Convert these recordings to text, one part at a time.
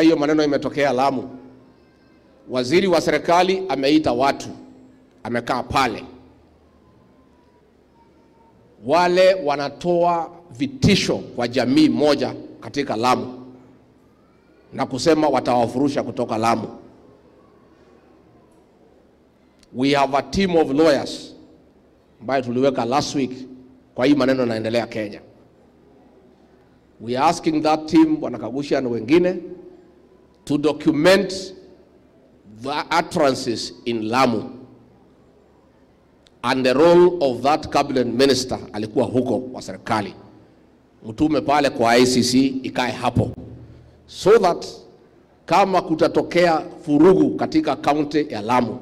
Hiyo maneno imetokea Lamu. Waziri wa serikali ameita watu, amekaa pale, wale wanatoa vitisho kwa jamii moja katika Lamu na kusema watawafurusha kutoka Lamu. We have a team of lawyers ambayo tuliweka last week kwa hii maneno yanaendelea Kenya. We are asking that team, Bwana Kagusha na wengine, to document the utterances in Lamu and the role of that cabinet minister alikuwa huko wa serikali, mtume pale kwa ICC ikae hapo, so that kama kutatokea furugu katika kaunti ya Lamu,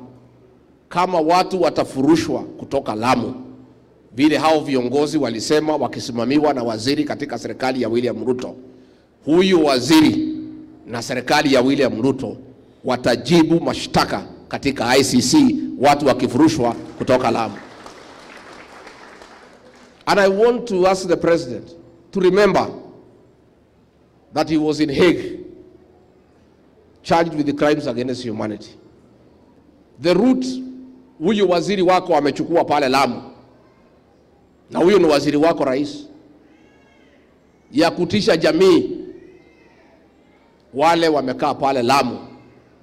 kama watu watafurushwa kutoka Lamu vile hao viongozi walisema wakisimamiwa na waziri katika serikali ya William Ruto, huyu waziri na serikali ya William Ruto watajibu mashtaka katika ICC watu wakifurushwa kutoka Lamu. And I want to ask the president to remember that he was in Hague charged with the crimes against humanity. The route huyu waziri wako amechukua pale Lamu, na huyu ni waziri wako rais, ya kutisha jamii wale wamekaa pale Lamu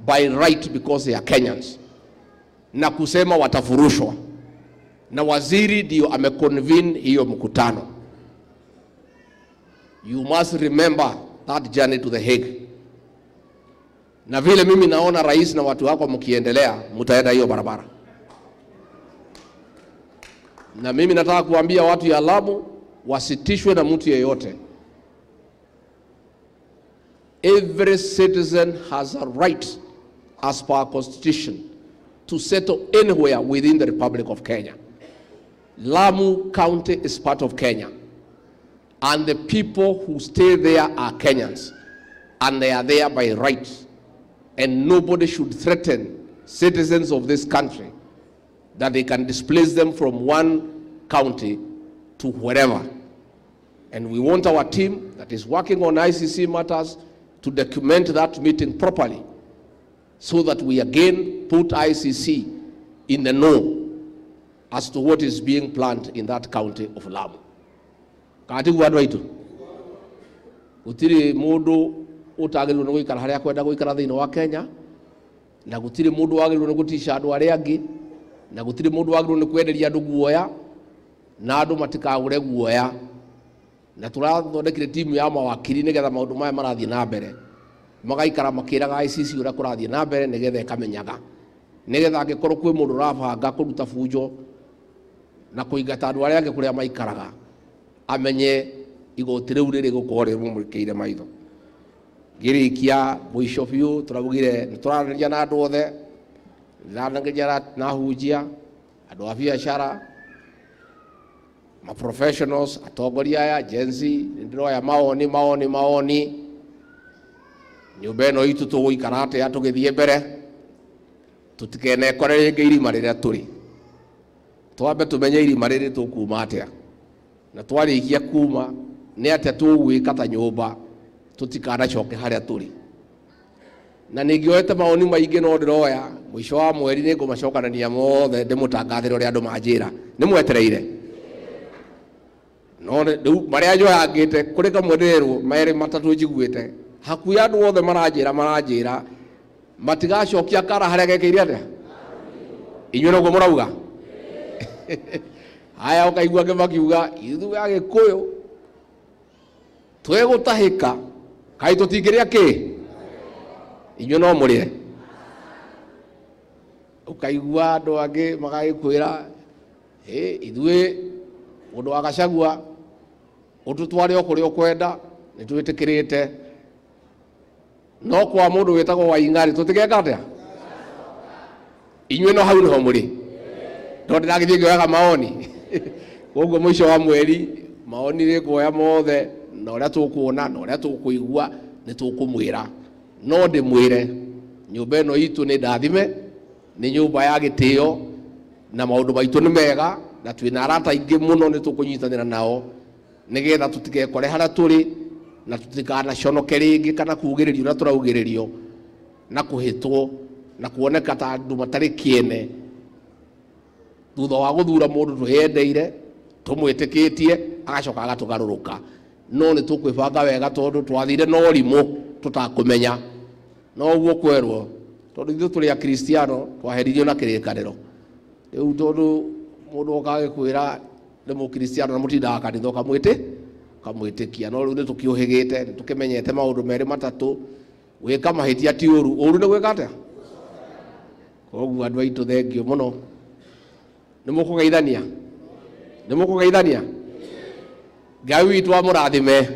by right because they are Kenyans, na kusema watafurushwa, na waziri ndio ameconvene hiyo mkutano. You must remember that journey to the Hague. Na vile mimi naona rais na watu wako mkiendelea, mtaenda hiyo barabara. Na mimi nataka kuambia watu ya Lamu wasitishwe na mtu yeyote. Every citizen has a right as per our constitution to settle anywhere within the Republic of Kenya. Lamu County is part of Kenya. And the people who stay there are Kenyans. And they are there by right. And nobody should threaten citizens of this country that they can displace them from one county to wherever. And we want our team that is working on ICC matters to document that meeting properly so that we again put ICC in the know as to what is being planned in that county of Lamu. Katigu andũ aitũ, gũtirĩ mũndũ ũtagĩrĩirwo nĩ gũikara harĩa akwenda gũikara thĩinĩ wa Kenya, na gũtirĩ mũndũ wagĩrĩirwo nĩ gũtica andũ arĩa angĩ, na gũtirĩ mũndũ wagĩrĩirwo nĩ kwenderia andũ guoya, na andũ matikagũre guoya. Na tũrathondekire timu ya mawakiri nĩgetha maũndũ maya marathiĩ na mbere magaikara makĩraga ICC ũrĩa kũrathiĩ na mbere nĩgetha ĩkamenyaga, nĩgetha angĩkorwo kwĩ mũndũ ũrabanga kũruta bunjo na kũingata andũ arĩa angĩ kũrĩa maikaraga, amenye igoti rĩu rĩrĩ gũkorwo rĩmũmũrĩkĩire maitho. Ngĩrĩkia mũico biũ, tũraugire nĩ tũraranĩria na andũ othe, ndĩraranĩria na hunjia, andũ a biacara, ma professionals, atongoria aya Gen Z, nĩ ndĩroya maoni maoni maoni. Nyũmba ĩno itũ tũgũikara atĩa tũgĩthiĩ mbere, tũtikenekore rĩngĩ irima rĩrĩa tũrĩ, twambe tũmenye irima rĩrĩ tũkuma atĩa, na twarĩkia kuma nĩ atĩa tũgwĩka ta nyũmba tũtikanacoke harĩa tũrĩ. Na ningĩoete maoni maingĩ, no ndĩroya mũico wa mweri nĩ ngũmacokanania mothe ndĩmũtangathĩre ũrĩa andũ manjĩra. Nĩ mwetereire, no rĩu marĩa njoyangĩte kũrĩ kamwe ndĩrerwo merĩ matatũ njiguĩte hakuhĩ andũ othe maranjĩra matigacokia kara harĩa gekĩire atĩa. Inyuĩ noguo mũrauga? Haya, ũkaigua angĩ makiuga ithuĩ Agĩkũyũ twĩgũtahĩka, kaĩ tũtingĩrĩa kĩ? Inyuĩ no mũrĩe. Ũkaigua andũ angĩ magagĩkwĩra, "Ĩ, ithuĩ mũndũ wa Gachagua ũtũtware o kũrĩa ũkwenda, nĩ twĩtĩkĩrĩte, no kwa mũndũ wĩtagwo Waing'arĩ tũtigeka atĩa?" Inyuĩ no hau nĩho mũrĩ, no ndĩragĩthiĩ ngĩoyaga maoni. Koguo mũico wa mweri maoni nĩ kuoya mothe, na ũrĩa tũkuona na ũrĩa tũkũigua nĩ tũkũmwĩra. No ndĩmwĩre nyũmba ĩno itũ nĩ ndathime, nĩ nyũmba ya gĩtĩo, na maũndũ maitũ nĩ mega, na twĩna arata aingĩ mũno, nĩ tũkũnyitanĩra nao nĩgetha tũtigekore harĩa tũrĩ. Na tũtikanaconoke rĩngĩ kana kugĩrĩrio na tũraugĩrĩrio na kũhĩtwo na kuoneka ta andũ matarĩ kĩene thutha wa gũthura mũndũ twĩyendeire tũmwĩtĩkĩtie, agacoka agatũgarũrũka. No nĩ tũkwĩbanga wega tondũ twathire na ũrimũ tũtakũmenya. No ũguo kwerwo, tondũ ithuĩ tũrĩ Akristiano, twaheririo na kĩrĩkanĩro. Rĩu tondũ mũndũ oka agĩkwĩra nĩ mũkristiano na mũtindaga kanitha, ũkamwĩtĩ ũkamwĩtĩkia. No rĩu nĩ tũkĩũhĩgĩte, nĩ tũkĩmenyete maũndũ merĩ matatũ. Gwĩka mahĩtia ti ũru, ũru nĩ gwĩka atĩa? Koguo andũ aitũ, thengio mũno. Nĩ mũkũgeithania, nĩ mũkũgeithania. Ngai witũ amũrathime.